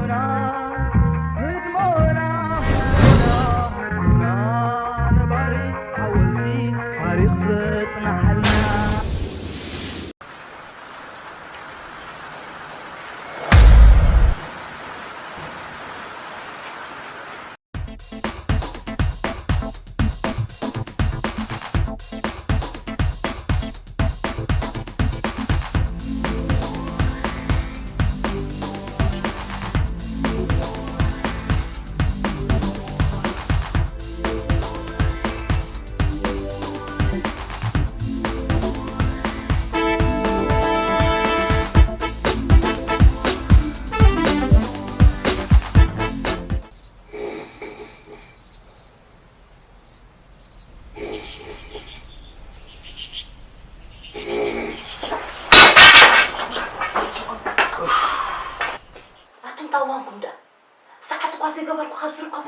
ህድሞና፣ ህድሞና፣ ህድሞና ነባሪ ሓወልቲ ታሪኽ ዘጽንሓልና። ኣቱም ታዋንኩም ደኣ ሰዓት እኳ ዘይገበርኩ ካብ ዝርከቡ።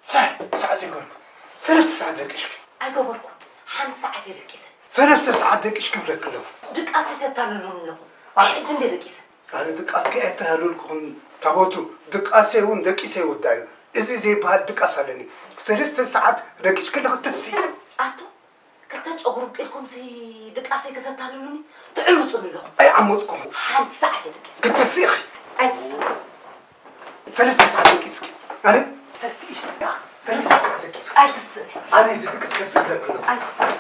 ሰዓት፣ ሰዓት ዘይገበርኩ። ሰለስተ ሰዓት ደቂስኪ። ኣይገበርኩ። ሓንቲ ሰዓት እየ ደቂሰ። ሰለስተ ሰዓት ደቂስኪ ብለኪ ኣለኹ። ድቃስ ተታልሉኒ ኣለኹ። ኣይ። ሕጂ እንደ ደቂሰ። ኣነ ድቃስኪ ኣይተሃለልኩኹን ታቦቱ። ድቃሰይ እውን ደቂሰ ይውዳእ እዩ። እዚ ዘይበሃል ድቃስ ኣለኒ። ሰለስተ ሰዓት ደቂስኪ ኣለኺ ተስኢ። ኣቱ ክልተ ጨጉሪ ኣብቂልኩምሲ ድቃሰይ ከተታልሉኒ ትዕምፁኒ ኣለኹም። ኣይዓመፅኩኹን። ሓንቲ ሰዓት እየ ደቂሰ። ክትስኢ ኢኺ። ኣይትስእ። ሰለስተ ሰዓት ደቂስኪ። ኣነ ተስኢ። ሰለስተ ሰዓት ደቂስኪ። ኣይትስእ። ኣነ እዚ ድቅስ ተስኢ ብለኪ ኣለኹ። ኣይትስእ።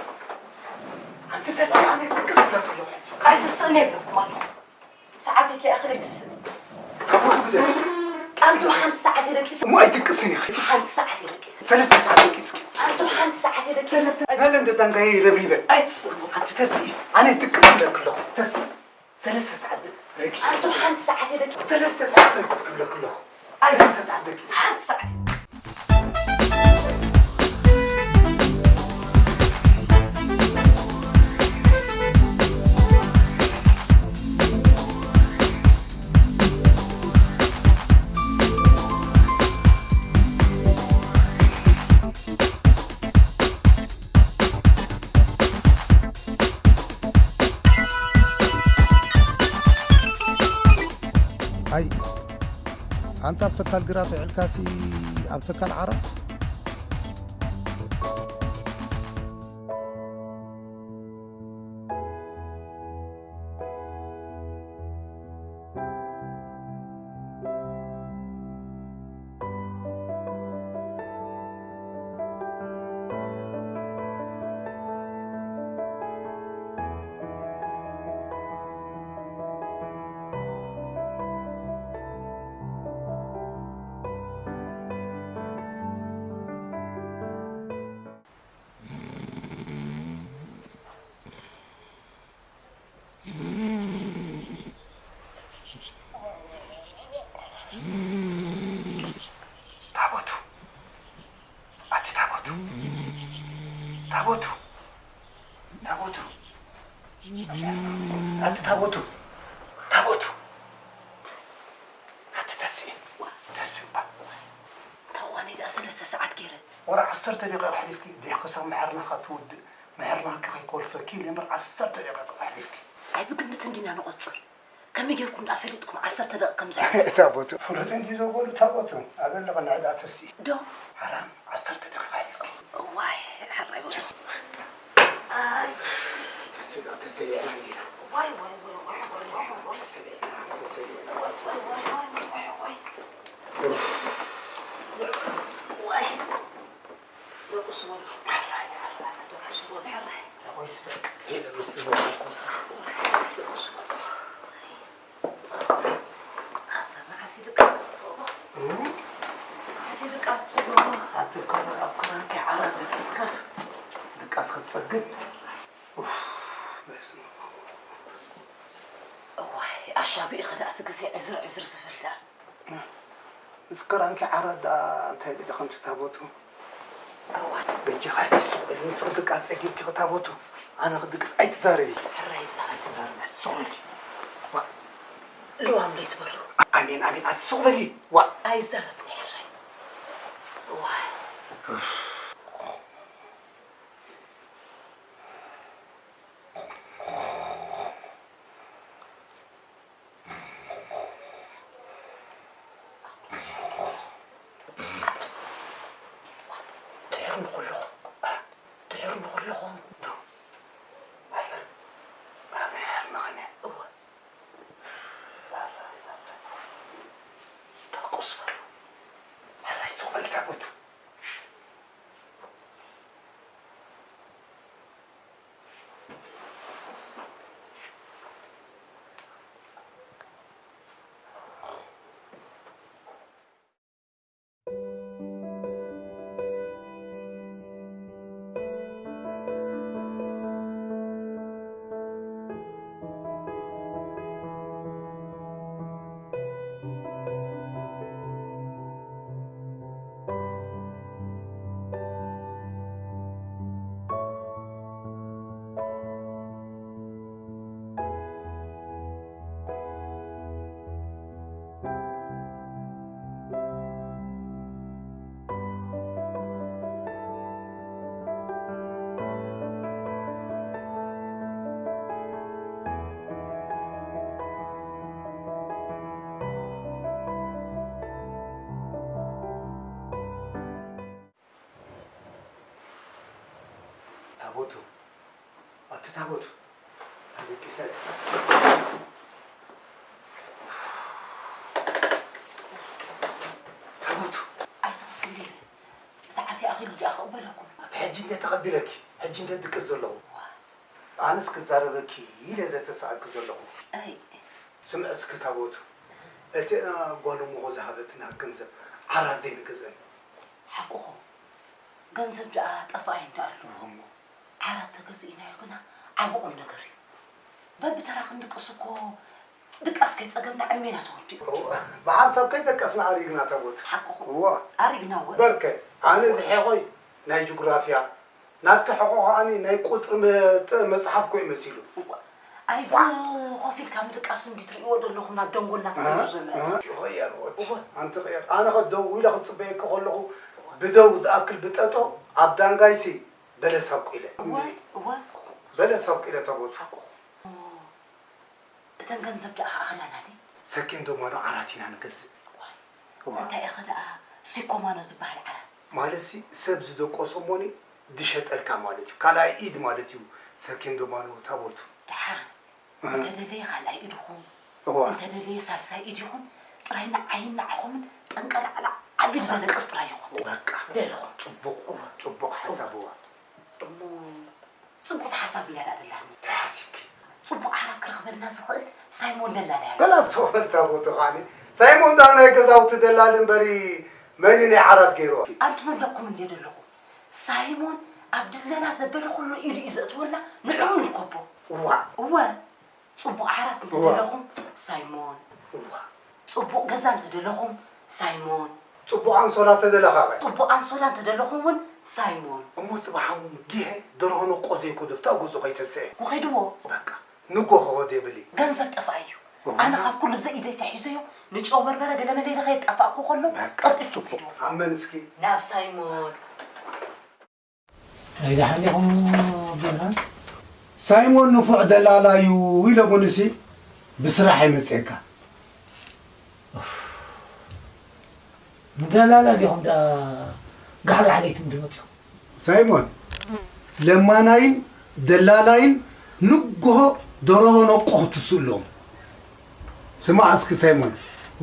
ኣንቲ ተስኢ ኣነ ድቅስ ብለኪ ኣለኹ ሕጂ። ኣይትስእን እየ ብለኩም ኣለኹ። ሰዓተይ ከይኣኽለ ኣይትስእን። ካብ ቦቱ ግደፊ። ኣንቱም ሓንቲ ሰዓት እየ ደቂሰ። እሞ ኣይድቅስን ኢኺ። ሓንቲ ሰዓት እየ ደቂሰ። ሰለስተ ሰዓት ደቂስኪ። ኣንቱም ሓንቲ ሰዓት እየ ደቂሰ። ሰለስተ ናለ እንደ ዳንጋየ ረብሪበ። ኣይትስእን። ኣንቲ ተስኢ ኣነ ድቅስ ብለኪ ኣለኹ። ተስኢ። ሰለስተ ሰዓት ረጊጽ። ኣንቱም ሓንቲ ሰዓት እየ ደቂሰ። ሰለስተ ሰዓት ረጊጽ ክብለኪ ኣለኹ። ኣይ፣ ሰለስተ ሰዓት ደቂሰ። ሓንቲ ሰዓት። ኣይ፣ ኣንታ ኣብ ተካል ግራት ውዕልካሲ ኣብ ተካል ዓራት? ታቦቱ፣ ኣቲ ታቦቱ፣ ታቦቱ፣ ታቦቱ፣ ኣቲ ታቦቱ፣ ታቦቱ፣ ኣቲ ተስኢ፣ ተስኢ እባ። ታዋኒ ደኣ ሰለስተ ሰዓት ገይረ። ወረ ዓሰርተ ደቂቕ ኣሕሊፍኪ፣ ዲኺ ክሳብ ምሕርናኻ ትውድእ፣ ምሕርናኺ ከይኮልፈኪ ኢለ እምበር ዓሰርተ ደቂቕ ኣሕሊፍኪ። ኣይ ብግምት እንዲና ንቖጽር። ከመይ ጌርኩም ደኣ ፈሊጥኩም ዓሰርተ ደቂቕ ከም ዘሕልፍ? ታቦቱ። ፍሉጥ እንዲ ዘበሉ ታቦቱ። ኣበለቐ ንዕዳ ተሲ። ዶ? ሓራም ዓሰርተ ደቂቕ ኣሕሊፍኪ። ዋይ፣ ሕራይ በሉ። ተስ-፣ ኣይ። ተስ-፣ ተሰሊዕና እንዲና። ዋይ፣ ዋይ፣ ዋይ። ተሰሊዕና፣ ተሰሊዕና። ዋይ፣ ዋይ፣ ዋይ። ኡፍ። ዋይ። ደቁስ በሉ። ሕራይ፣ ሕራይ፣ ደቁስ በሉ፣ ሕራይ። ደቁስ በሉ። ደቁስ በሉ። ደቁስ በሉ። ኣታ መዓስ እዩ ድቃስ ጽቡቕ? እም? መዓስ እዩ ድቃስ ጽቡቕ? ኣቲ ከረ-፣ ኣብ ክራንኪ ዓራት ደቂስካስ ድቃስ ክትጸግብ? ኡፍ፣ በስመ ኣብ። እዋይ፣ ኣሻቢእኺ ደኣ እቲ ግዜ ዕዝር ዕዝር ዝብል ደኣ። ምስ ክራንኪ ዓራት ደኣ እንታይ ደኣ ከምቲ ታቦቱ? እዋ። በጃኻ ኣይትስቕ በሊ፣ ንስኺ ድቃስ ጸጊብኪ ታቦቱ፣ ኣነ ክድቅስ ኣይትዛረቢ። ሕራይ ይዛረብ። ኣይትዛረቢ፣ ኣይትስቕ በሊ። ዋ። ልዋም ለይትበሉ። ኣሜን፣ ኣሜን፣ ኣይትስቕ በሊ። ዋ። ኣይዛረብን ሕራይ። እዋ። ንኹልኹም። ድሕሪ ንኹልኹም። እወ። ደቁስ በሉ። ሕራይ ሱቕ በል ታቦቱ። ታቦቱ፣ ኣቲ ታቦቱ፣ ኣበይ ቂሰ? ታቦቱ። ኣይትኽስሊ። ሰዓት ይኣኽሉ ድኣ ክቕበለኩም። ኣቲ ሕጂ እንተ ተቐቢለኪ፣ ሕጂ እንተ ድቅስ ዘለኹ። ዋ። ኣነስ ክዛረበኪ ኢለ ዘተሳእልኩ ዘለኹ። ኣይ። ስምዒ እስኪ ታቦቱ፣ እቲኣ ጓል እሞኹ ዝሃበትና ገንዘብ ዓራት ዘይንገዝአን። ሓቅኹ፣ ገንዘብ ደኣ ጠፋኣይ እንዳ ኣሎ። እሞ? ዓራት ተገዚእናዮ ግና ዓቢ ቁም ነገር እዩ። በብተራ ክንድቅስ እኮ ድቃስ ከይጸገብና ዕድሜና ተወዲኡ። እወ፣ ብሓንሳብ ከይደቀስና ኣሪግና ታቦት። ሓቅኹ። እወ። ኣሪግና እወ። በርከ፣ ኣነ ዝሐቖይ ናይ ጅግራፍያ፣ ናትኪ ሕቖ ከኣኒ ናይ ቁጽሪ መ-፣ ጥ-፣ መጽሓፍ ኮይ መሲሉ። እወ። ኣይ፣ ብኾፍ ኢልካ ምድቃስ እንዲ ትርእይዎ ዘለኹም ናብ ደንጎላ እ? ተቐይሩ ዘሎ። እ? ይቕየር ወድ። እወ። ኣንቲ ቅየር። ኣነ ኸ ደው ኢለ ክጽበየኪ ከለኹ ብደው ዝኣክል ብጠጦ ኣብ ዳንጋይሲ በለስ ኣብቂለ። እወ፣ እወ። በለስ ኣብቂለ ተቦቱ። ሓቁ። እተን ገንዘብ ደኣ ከኣኸላና ድዩ? ሰኪን ዶማኖ ዓራት ኢና ንገዝእ። ዋይ። እዋ። እንታይ ኢኸ ደኣ ሲኮማኖ ዝበሃል ዓራት? ማለትሲ ሰብ ዝደቆሶ እሞኒ ዝሸጠልካ ማለት እዩ። ካልኣይ ኢድ ማለት እዩ ሰኪን ዶማኖ ታቦቱ። ደሓን። እህ። እንተደለየ ካልኣይ ኢድ ይኹን፣ እዋ። እንተደለየ ሳልሳይ ኢድ ይኹን፣ ጥራይ ንዓይን ንዓኹምን ጠንቀላዕላዕ ኣቢሉ ዘለቅስ ጥራይ ይኹን። በቃ። ደለኹም። ጽቡቕ፣ እዋ። ጽቡቕ ሓሳብ እዋ። እሞ ጽቡቕቲ ሓሳብ ኢላ ደኣ ደላኒ። እንታይ ሓሲብኪ? ጽቡቕ ዓራት ክረኽበልና ዝኽእል ሳይሞን ደላላ ያለ። በላ ሰው በልታ ቦቶ ኻኒ። ሳይሞን ዳ ናይ ገዛውቲ ደላሊ እምበሪ መን እዩ ናይ ዓራት ገይርዎ? ኣንቱም ኣለኩም እንድየ ደለኹ። ሳይሞን ኣብ ድለላ ዘበለ ኩሉ ኢዱ እዩ ዘእትወላ፣ ንዕኡ ንርከቦ። እዋ። እወ። ጽቡቕ ዓራት እዋ። እንተደለኹም ሳይሞን። እዋ። ጽቡቕ ገዛ እንተደለኹም ሳይሞን። ጽቡቕ ኣንሶላ ተደለኻ ኸ? ጽቡቕ ኣንሶላ እንተደለኹም እውን ሳይሞን። እሞ ጽባሕ እውን ጊሄ ደርሆ ነቆ ዘይኮ ዶ ፍታው ገዝኡ ከይተስአ? ወኸይድዎ። በቃ፣ ንጎ ክኸዶ የብሊ። ገንዘብ ጠፋእ እዩ። እዋ። ኣነ ካብ ኩሉ ብዘይ ኢደይ ተሒዘዮ፣ ንጨው በርበረ ገለ መለ ኢለ ከየጣፋእኩ ከሎ፣ በቃ፣ ቀልጢፍኩም ጽቡቕ። ሂድዎ። ኣመን እስኪ። ናብ ሳይሞን። ኣይደሓን ዲኹም ኣቦና? ሳይሞን ንፉዕ ደላላ እዩ ኢሎምንሲ ብስራሕ ይመፅእካ። ንደላላ ዲኹም ደኣ ጋሕጋሕ ለይቲ ምድሪ መፂኹም? ሳይሞን ለማናይን ደላላይን ንጎሆ ደርሆ ነቆ ክትስእሎም። ስማዕ እስኪ ሳይሞን፣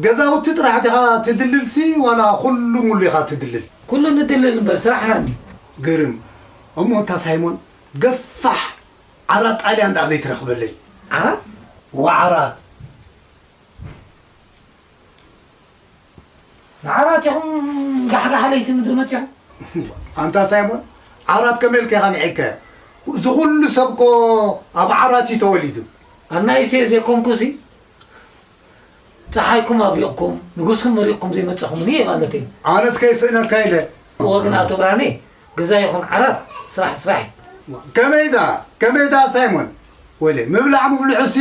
ገዛውቲ ጥራሕ ዲኻ ትድልልሲ ዋላ ኩሉ ሙሉ ኢኻ ትድልል? ኩሉ ንድልል እምበር ስራሕና እንድዩ። ግርም። እሞ እንታ ሳይሞን፣ ገፋሕ ዓራት ጣልያን ደኣ ዘይትረኽበለይ? ዓራት? ወዓራት። ንዓራት ኢኹም ጋሕጋሕ ለይቲ ምድሪ መጺኹም? ኣንታ ሳይሞን፣ ዓራት ከመይ ኢልካ ኢኻ ንዒካ? እዚ ኩሉ ሰብ እኮ ኣብ ዓራት እዩ ተወሊዱ። ኣናይሰ ዘይኮንኩሲ፣ ጸሓይኩም ኣብሪቕኩም፣ ንጉስኩም መሪቕኩም ዘይመጻኹምኒ እየ ማለተይ። ኣነስ ከይስእነካ ኢለ። እወ ግን ኣቶ ብርሃነ፣ ገዛ ይኹን ዓራት፣ ስራሕ ስራሕ እዩ። ከመይ ደኣ፣ ከመይ ደኣ ሳይሞን? ወይለ፣ ምብላዕ ምብልዑሲ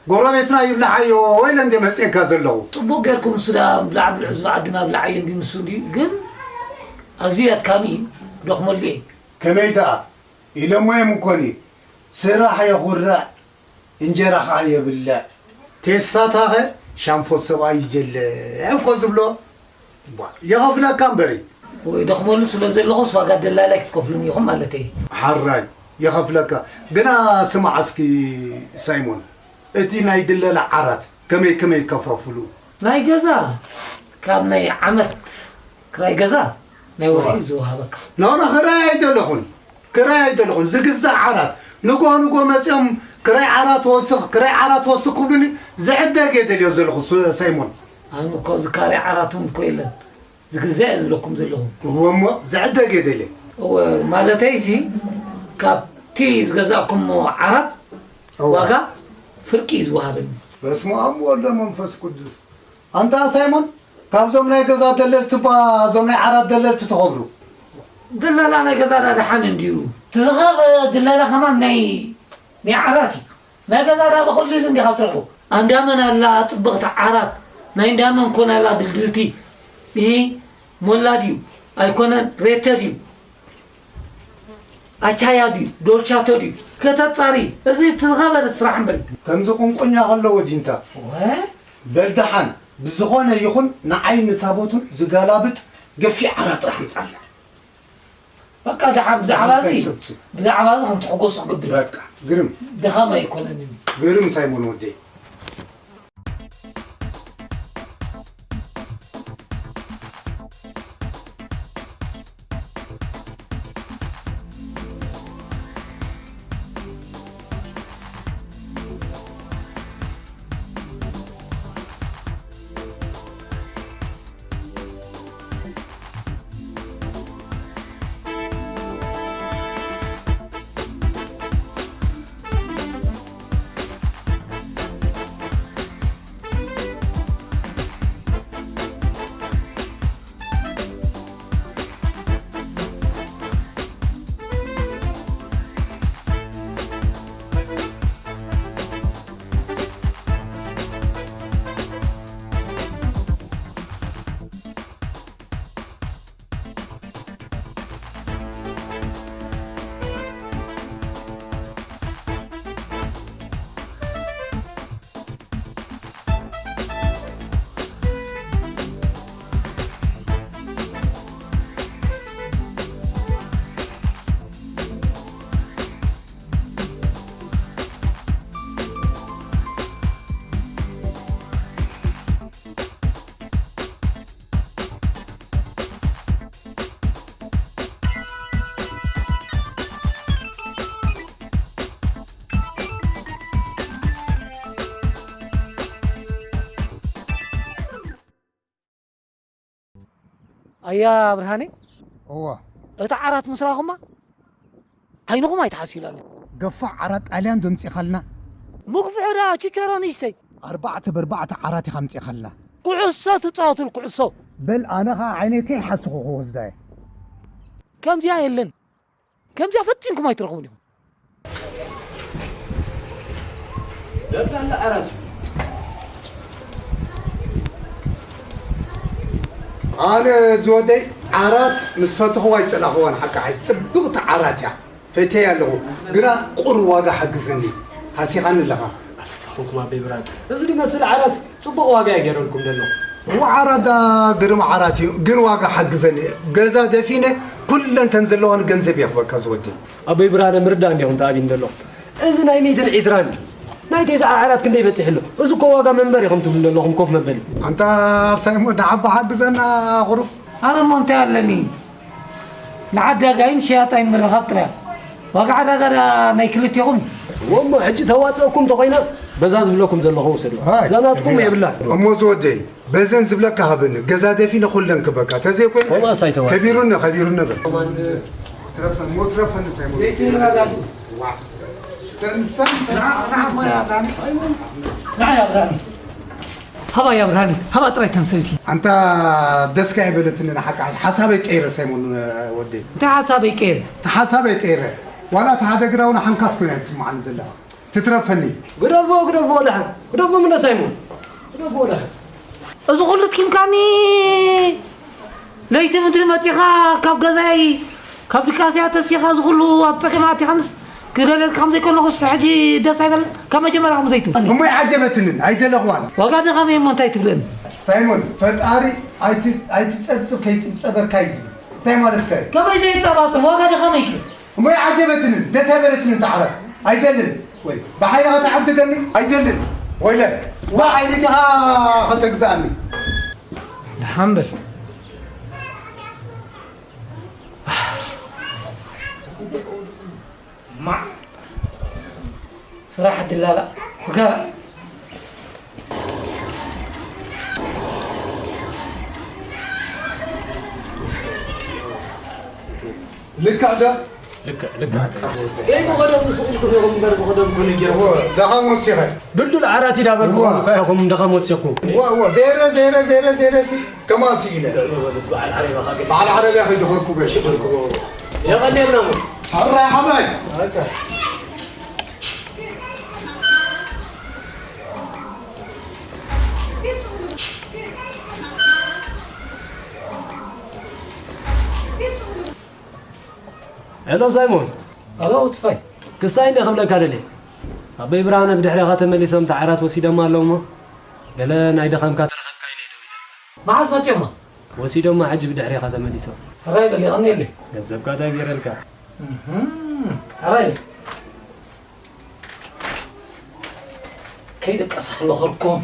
ጎረቤትና ይብልዓዮ ወይለ እንደ መጽኤካ ዘለኹ። ጽቡቕ ጌርኩም ንሱ ደኣ ምብላዕ ብልዑ ዝብዓ ድማ ብልዓዮ እንዲ ንሱ እንዲ፣ ግን ኣዝዩ ኣድካሚ እዩ፣ ደኽመሉ እየ። ከመይ ደኣ? ኢሎሞ እዮም እኮኒ፣ ስራሕ የኹርዕ፣ እንጀራ ኸኣ የብልዕ፣ ቴስታታኸ ሻንፎት ሰብኣይ ይጀለ እኮ ዝብሎ። ቧ፣ የኸፍለካ እምበሪ። ይደኽመሉ ስለ ዘለኹስ ዋጋ ደላላይ ክትከፍሉኒ ኢኹም ማለተይ። ሓራይ ይኸፍለካ። ግና ስማዕ እስኪ ሳይሞን፣ እቲ ናይ ድለላ ዓራት ከመይ ከመይ ይከፋፍሉ? ናይ ገዛ ካብ ናይ ዓመት ክራይ ገዛ ናይ ወርሒ እዩ ዝወሃበካ። ኖ ኖ፣ ክራይ ኣይደለኹን፣ ክራይ ኣይደለኹን። ዝግዛእ ዓራት ንጎ ንጎ መፂኦም ክራይ ዓራት ወስኽ፣ ክራይ ዓራት ወስኽ ክብሉኒ ዝዕደግ እየ ደልዮ ዘለኹ ሱ-፣ ሳይሞን። ኣነ እኮ እዚ ካሬ ዓራት እውን እኮ የለን። ዝግዛእ እየ ዝብለኩም ዘለኹ። እወ እሞ ዝዕደግ እየ ደልየ። እወ፣ ማለተይሲ ካብቲ ዝገዛእኩሞ ዓራት እወ። ዋጋ ፍርቂ እዩ ዝወሃበኒ። በስመ ኣብ ወወልድ ወመንፈስ ቅዱስ። ኣንታ ሳይሞን፣ ካብዞም ናይ ገዛ ደለልቲ እባ እዞም ናይ ዓራት ደለልቲ ትኸብሩ። ደላላ ናይ ገዛ ዳ ደሓን እንድዩ። እቲ ዝኸበ ድለላ ከማን ናይ ናይ ዓራት እዩ። ናይ ገዛ ዳ በኹሉ ኢሉ እንዲኻ ትረኽቦ። ኣንዳመን ኣላ ጽብቕቲ ዓራት፣ ናይ እንዳመን ኮን ኣላ ድልድልቲ። ይሄ ሞላ ድዩ ኣይኮነን፣ ሬተ ድዩ ኣቻያ ድዩ ዶልቻቶ ድዩ ከተጻሪ። እዚ እቲ ዝኸበረ ስራሕ እምበሪ። ከምዚ ቁንቁኛ ከሎ ወዲንታ ወ በል ደሓን ብዝኾነ ይኹን ንዓይ ንታቦቱን ዝገላብጥ ገፊሕ ዓራት ጥራሕ ምጻልና። በቃ ደሓን ብዛዕባ እዚ፣ እንታይ ሰብስብ? ብዛዕባ እዚ ከም ትሕጎሱ ክገብር። በቃ ግርም። ድኻም ኣይኮነንን። ግርም ሳይሞን ወደይ። ኣያ ብርሃነ፣ እዋ። እታ ዓራት ምስ ረኣኹማ ዓይንኹም ኣይትሓስዩላ ኣሎ። ገፋሕ ዓራት ጣልያን ዶ ኣምጺኻልና? ምኽፍሑ ደኣ ችቸሮ ንእሽተይ። ኣርባዕተ ብኣርባዕተ ዓራት ኢኻ ኣምጺኻልና። ኩዕሶ ትጻወቱል ኩዕሶ። በል ኣነ ኸኣ ዓይነይ ከይሓስኹ ክወስዳ እየ። ከምዚኣ የለን። ከምዚኣ ፈጺምኩም ኣይትረኽቡን ኢኹም። ደርዳላ ዓራት እዩ። ኣነ ዝወደይ ዓራት ምስ ፈተኽዋ ኣይጸላእኽዋን፣ ሓቂ ሓቂ ጽብቕቲ ዓራት እያ። ፈትየያ ኣለኹ፣ ግና ቁሩብ ዋጋ ሓግዘኒ፣ ሃሲኻኒ ኣለኻ። ኣቲ ተኾንኩም ኣበይ ብርሃን፣ እዚ ዝመስል ዓራትስ ጽቡቕ ዋጋ እየ ገይረልኩም ዘለኹ። እዋ ዓራት ደኣ ግርም ዓራት እዩ፣ ግን ዋጋ ሓግዘኒ። ገዛ ደፊነ ኩለን ተን ዘለዋኒ ገንዘብ እየ ክበካ ዝወዲ። ኣቦይ ብርሃነ ምርዳእ እንዲኹም ተኣቢን ዘለኹም። እዚ ናይ ሚእትን ዒስራን እዩ። ናይ ተስዓ ዓራት ክንደይ በጺሑ ኣሎ? እዚ እኮ ዋጋ መንበሪ ኢኹም ትብሉ ዘለኹም፣ ኮፍ መበሊ። ኣንታ ሳይሞን ንዓባ ሓግዘና ቁሩብ። ኣነ እሞ እንታይ ኣለኒ? ንዓዳጋይን ሸያጣይን ምርኻብ ጥራይ። ዋጋ ዕዳጋ ደኣ ናይ ክልቴኹም እዩ። እሞ ሕጂ ተዋጽኦኩም እንተኾይና በዛ ዝብለኩም ዘለኹ ውሰዱ። ኣይ፣ እዛ ናትኩም ከቢራ። የብላን። እሞ ዝወደይ፣ በዘን ዝብለካ ሃበኒ። ገዛ ደፊነ ኩለን ክበካ። ተዘይኮይኑ ከምኣስ ኣይተዋጽእ። ከቢሩኒ፣ ከቢሩኒ በል። ትረፈን፣ ሞ ትረፈኒ ሳይሞን። ዘይትረጋጉ። ዋ። ተንሰን። ንዓ፣ ንዓ፣ ሞያ፣ ንዓ። ንዓ፣ ያ ብርሃኒ። ሃባ ያ ብርሃኒ፣ ሃባ ጥራይ ተንሰልቲ። ኣንታ ደስካ ኣይበለትኒ ንሓቃ። ሓሳበይ ቀይረ ሳይሞን ወደይ። እንታይ ሓሳበይ ቀይረ? እቲ ሓሳበይ ቀይረ። ዋላ እቲ ሓደ ግራውና ሓንካስ ኮይና ትስምዓኒ ዘላ። ትትረፈኒ። ግደፎ፣ ግደፎ ደሓን። ግደፎ ምነ ሳይሞን። ግደፎ ደሓን። እዚ ኩሉ ትኪምካኒ። ለይቲ ምድሪ መጺኻ ካብ ገዛይ፣ ካብ ድቃስያ ተሲኻ እዚ ኩሉ ኣብ ጸገም ኣቲኻንስ ክደለልካ ከም ዘይኮነኹስ ሕጂ ደስ ኣይበል። ካብ መጀመርያ ከም ዘይትብል። እሞ ኣይዓጀበትንን፣ ኣይደለኽዋን። ዋጋ ድኻም እየ እሞ እንታይ ትብለኒ? ሳይሞን፣ ፈጣሪ ኣይቲ-፣ ኣይትጸብጽብ ከይጽብጸበካ እዩ ዝብል። እንታይ ማለትካ እዩ? ከመይ ዘይጻባጥም ዋጋ ድኻመይ እዩ። እሞ ኣይዓጀበትንን ደስ ኣይበለትንን እታ ዓራት። ኣይደልን ወይ ብሓይሊ ከተዓድገኒ ኣይደልን። ወይለ ብሓይሊ ዲኻ ከተግዝኣኒ? ደሓን በል። ማዕ ስራሕ ድላላ ኩጋራ ልክዕ ዶ? ልክዕ ልክዕ። ደይ ብቐደም ንስኹም ኢኹም እምበር ብቐደም ኮነ ጌርኩም። ደኻም ወሲኸ። ድልዱል ዓራት ኢዳ በልኩ እኳ ኢኹም ደኻም ወሲኹ። እወ እወ ዜረ ዜረ ዜረ ዜረ ሲ ከማሲ ኢለ። በዓል ዓረብያ ከይድኸልኩ በሽ። የቐኔልና እሞ። ሕራይ ሓባይ። ሄሎ ሳይሞን። ሄሎ ተስፋይ። ክስታይ እንደ ክብለካ ደልየ። ኣቦይ ብርሃነ ብድሕሬኻ ተመሊሶም እታ ዓራት ወሲዶማ ኣለዉ እሞ ገለ ናይ ድኻምካ ተረኸብካ ኢለ እየ ደዊለ። መዓስ መጺኦማ? ወሲዶማ ሕጂ ብድሕሬኻ ተመሊሶም። ሕራይ በል የቐንየለይ። ገንዘብካ እንታይ ገይረልካ? እህም፣ ሕራይ በል። ከይደቀሰ ክለኸልኩም።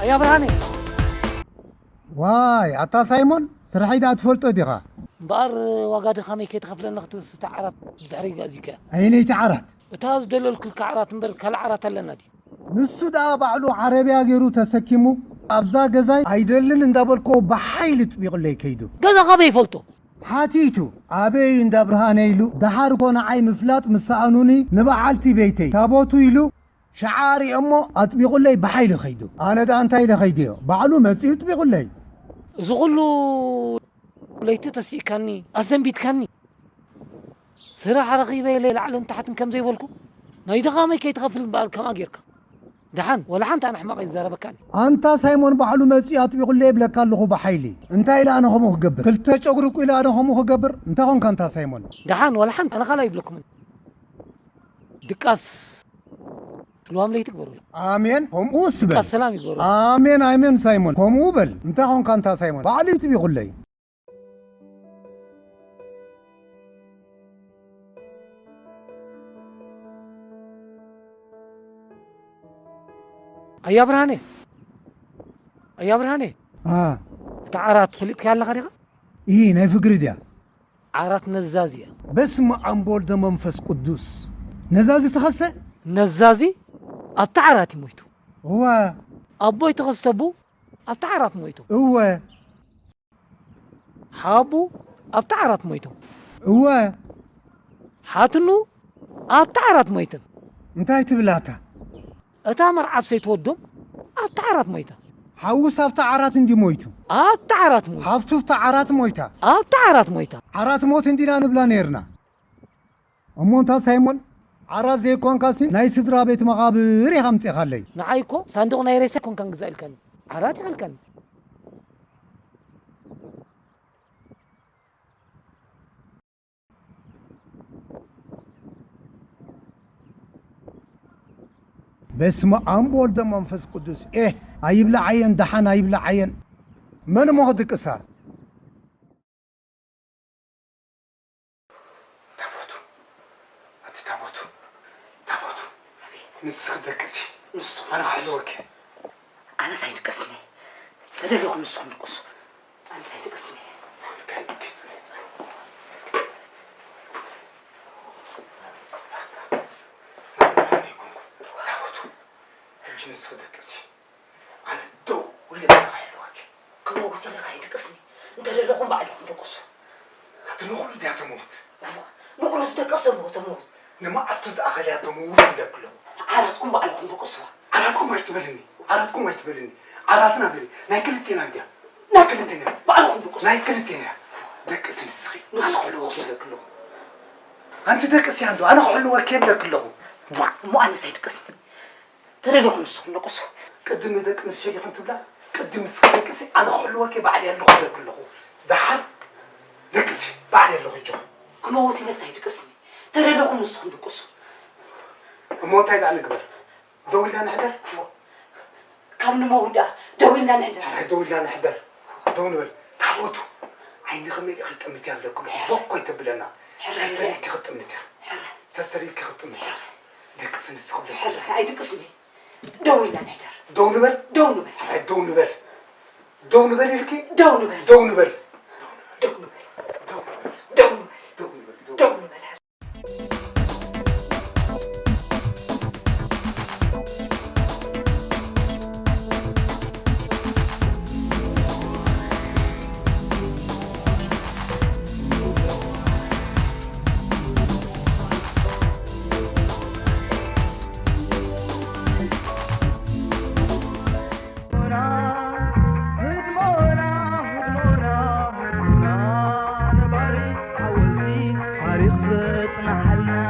ኣያ ብርሃነ። ዋይ ኣታ ሳይሞን ስርሐይ ደኣ ትፈልጦ ዲኻ? እምበኣር ዋጋ ድኻመይ ከይትኸፍለኒ ክትብልስ እታ ዓራት ብድሕረይ ጋዚካ። ኣየነይቲ ዓራት? እታ ዝደለልኩልካ ዓራት እምበር ካልእ ዓራት ኣለና ድዩ? ንሱ ደኣ ባዕሉ ዓረብያ ገይሩ ተሰኪሙ ኣብዛ ገዛይ ኣይደልን እንዳበልክዎ ብሓይሊ ጥቢቑለይ ከይዱ። ገዛ ካበይ ይፈልጦ? ሓቲቱ ኣበይ እንዳ ብርሃነ ኢሉ፣ ደሓር እኮ ንዓይ ምፍላጥ ምስ ሰኣኑኒ ንበዓልቲ ቤተይ ታቦቱ ኢሉ ሸዓ ኣሪኦሞ ኣጥቢቑለይ ብሓይሊ ከይዱ። ኣነ ደኣ እንታይ ኢለ ከይደዮ? ባዕሉ መጺኡ ኣጥቢቑለይ። እዚ ኹሉ ለይቲ ተሲእካኒ ኣዘንቢትካኒ። ስራሕ ረኺበ ኢለ ላዕልን ታሕትን ከም ዘይበልኩ ናይ ድኻመይ ከይትኸፍል እምበኣር ከምኣ ጌርካ። ደሓን ወላ ሓንቲ ኣነ ሕማቕ ኣይዛረበካን እየ። ኣንታ ሳይሞን ባዕሉ መጺኡ ኣጥቢቑለይ ይብለካ ኣለኹ ብሓይሊ። እንታይ ኢለ ኣነ ከምኡ ክገብር? ክልተ ጨጉሪ እኮ ኢለ ኣነ ከምኡ ክገብር? እንታይ ኾንካ ኣንታ ሳይሞን? ደሓን ወላ ሓንቲ ኣነ ካልእ ኣይብለኩምን። ድቃስ ልዋም ለይቲ ግበሩላ። ኣሜን ከምኡ ስበል። ድቃስ ሰላም ይግበሩ። ኣሜን ኣሜን ሳይሞን ከምኡ በል። እንታይ ኾንካ ኣንታ ሳይሞን? ባዕሉ ይጥቢቑለይ። ኣያ ብርሃነ ኣያ ብርሃነ አ እታ ዓራት ፈሊጥካያ ኣለኻ ዲኻ? ኢ ናይ ፍግሪ ድያ? ዓራት ነዛዚ እያ። በስመ ኣብ ወወልድ ወመንፈስ ቅዱስ። ነዛዚ ተኸስተ? ነዛዚ ኣብታ ዓራት እዩ ሞይቱ። እወ። ኣቦይ ተኸስተ ኣቦ ኣብታ ዓራት ሞይቱ። እወ። ሓቡ ኣብታ ዓራት ሞይቶም። እወ። ሓትኑ ኣብታ ዓራት ሞይተን። እንታይ ትብል ኣታ? እታ መርዓት ሰይትወዶም ኣብታ ዓራት ሞይታ። ሓውስ ኣብታ ዓራት እንድዩ ሞይቱ። ኣብታ ዓራት ሞይቱ። ሓፍቱ ኣብታ ዓራት ሞይታ። ኣብታ ዓራት ሞይታ። ዓራት ሞት እንዲና ንብላ ነይርና። እሞ እንታ ሳይሞን ዓራት ዘይኮንካሲ ናይ ስድራ ቤት መቓብር ኢኻ ኣምጺእኻለይ። ንዓይ እኮ ሳንዱቕ ናይ ሬሳ ኣይኮንካን ግዛእ ኢልካኒ። ዓራት ኢኻ ኢልካኒ። በስመ ኣብ ወወልድ ወመንፈስ ቅዱስ ኤህ ኣይብላዓየን ደሓን ኣይብላዓየን መን እሞ ክድቅሳ ታቦቱ ኣቲ ታቦቱ ታቦቱ ንስኺ ደቅሲ ንሱ ኣነ ክሕልወኪ ኣነስ ኣይድቅስኒ ተደሊኹም ንስኹም ድቅሱ ኣነስ ኣይድቅስኒ ሕጂ ንስኺ ደቅሲ ኣነ ደው ኢለ ጥራሕ ይሕልወኪ። ክመውት ኢለስ ኣይድቅስኒ እንተደለኹም ባዕልኹም ደቅሱ። ኣቲ ንኹሉ ድያ ተመውት? እዋ ንኹሉ ዝደቀሰ እሞ ተመውት። ንመዓልቱ ዝኣኸለ እያ ተመውት ይብለኪ ኣለኹ። ዓራትኩም ባዕልኹም ደቅስዋ። ዓራትኩም ኣይትበልኒ፣ ዓራትኩም ኣይትበልኒ። ዓራትና በሊ ናይ ክልቴና እንድያ። ናይ ክልቴና እያ። ባዕልኹም ደቅሱ። ናይ ክልቴና እያ። ደቅሲ ንስኺ። ንስኺ ክሕልወኪ ይብለኪ ኣለኹ። ኣንቲ ደቅስያ እንዶ ኣነ ክሕልወኪ እየ ይብለኪ ኣለኹ። ዋእ እሞ ኣነስ ኣይድቅስኒ። ተደሊኹም ንስኹም ደቅሱ። ቅድሚ ደቂ ኣንስትዮ ዲኽን ትብላ? ቅድሚ ንስኺ ደቅሲ ኣነ ክሕልወኪ ባዕለይ ኣለኹ ኢለኪ ኣለኹ። ደሓር ባዕለይ ኣለኹ ኣጆኹም። ክመውት ኢለስ ኣይድቅስን። ተደለኹም ንስኹም ድቅሱ። እሞ እንታይ ደኣ ንግበር? ደው ኢልና ንሕደር? ካብ ንመውት ደኣ ደው ኢልና ንሕደር። ሕራይ ደው ኢልና ንሕደር። ደው ንበል። ታቦቱ ዓይኒ ከመይ ኢኺ ክትጥምትያ ኣለኩም። ቦኮ ይተብለና። ሰሰሪኪ ክትጥምትያ። ሰሰሪኪ ክትጥምትያ። ደቅስ ንስኹም ደቂ ሕራይ ኣይድቅስን። ደው ኢልና ንሕደር። ደው ንበል። ደው ንበል። ሕራይ ደው ንበል። ደው ንበል ኢልኪ? ደው ንበል። ደው ንበል። ደው ንበል። ደው ንበል። ደው ንበል። ደው ንበል። ደው ደው ንበል። ንበል።